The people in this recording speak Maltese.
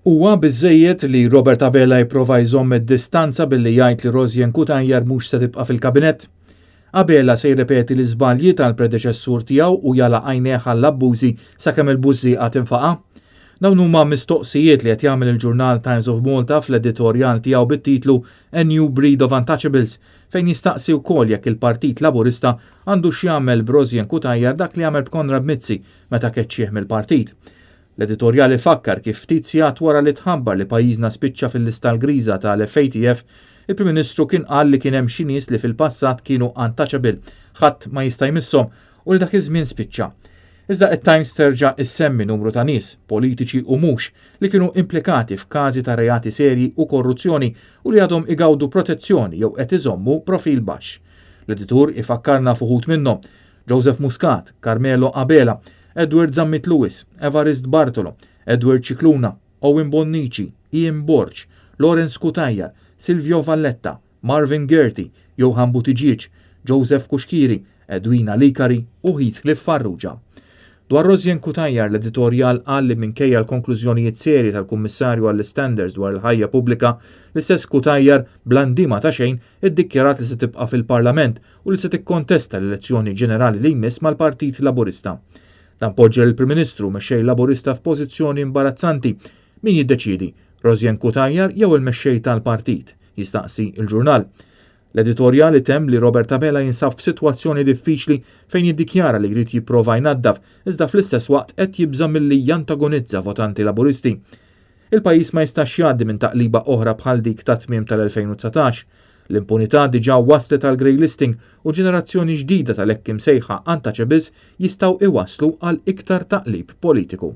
Huwa biżżejjed li Robert Abela jipprova jżomm id-distanza billi jgħid li Rosianne Cutajar mhux se tibqa' fil-Kabinett? Abela se jirrepeti l-iżbalji tal-predeċessur tiegħu u jagħlaq għajnejh għall-abbużi sakemm il-bużżieqa tinfaqa'? Dawn huma mistoqsijiet li qed jagħmel il-ġurnal Times of Malta fl-editorjal tiegħu bit-titlu A New Breed of Untouchables fejn jistaqsi wkoll jekk il-Partit Laburista għandux jagħmel b'Rosianne Cutajar dak li għamel b'Konrad Mizzi meta keċċieh mill-partit. L-editorjal ifakkar kif ftit sigħat wara li tħabbar li pajjiżna spiċċa fil-lista l-griża tal-FATF, il-Prim Ministru kien qal li kien hemm xi nies li fil-passat kienu untouchable, ħadd ma jista' jmisshom u li dak iż-żmien spiċċa. Iżda it-Times terġa' issemmi numru ta' nies, politiċi u mhux, li kienu implikati f'każi ta' reati serji u korruzzjoni u li għadhom igawdu protezzjoni jew qed iżommu profil baxx. L-editur ifakkarna f'uħud minnhom, Joseph Muscat, Carmelo Abela, Edward Zammit Lewis, Evarist Bartolo, Edward Scicluna, Owen Bonnici, Ian Borg, Lawrence Cutajar, Silvio Valletta, Marvin Gaerty, Johann Buttigieg, Joseph Cuschieri, Edwina Licari u Heathcliff Farrugia. Dwar Rosianne Cutajar l-editorjal qal li minkejja l-konklużjonijiet serji tal-Kummissarju għall-Istandards dwar il-ħajja pubblika, l-istess Cutajar bla ndima ta' xejn iddikjarat li se tibqa' fil-Parlament u li se tikkontesta l-elezzjoni ġenerali li jmiss mal-Partit Laburista. Dan poġġa lill-Prim Ministru u mexxej Laburista f'pożizzjoni imbarazzanti. Min jiddeċiedi, Rosianne Cutajar jew il-mexxej tal-partit? Jistaqsi il-ġurnal. L-editorjal itemm li Robert Abela jinsab f'sitwazzjoni diffiċli fejn jiddikjara li jrid jipprova jnaddaf, iżda fl-istess waqt qed jibża' milli jantagonizza votanti Laburisti. Il-pajjiż ma jistax jgħaddi minn taqliba oħra bħal dik ta' tmiem tal-2019. L-impunità diġà waslet għal grey listing u ġenerazzjoni ġdida tal-hekk imsejħa untouchables jistgħu iwasslu għal iktar taqlib politiku.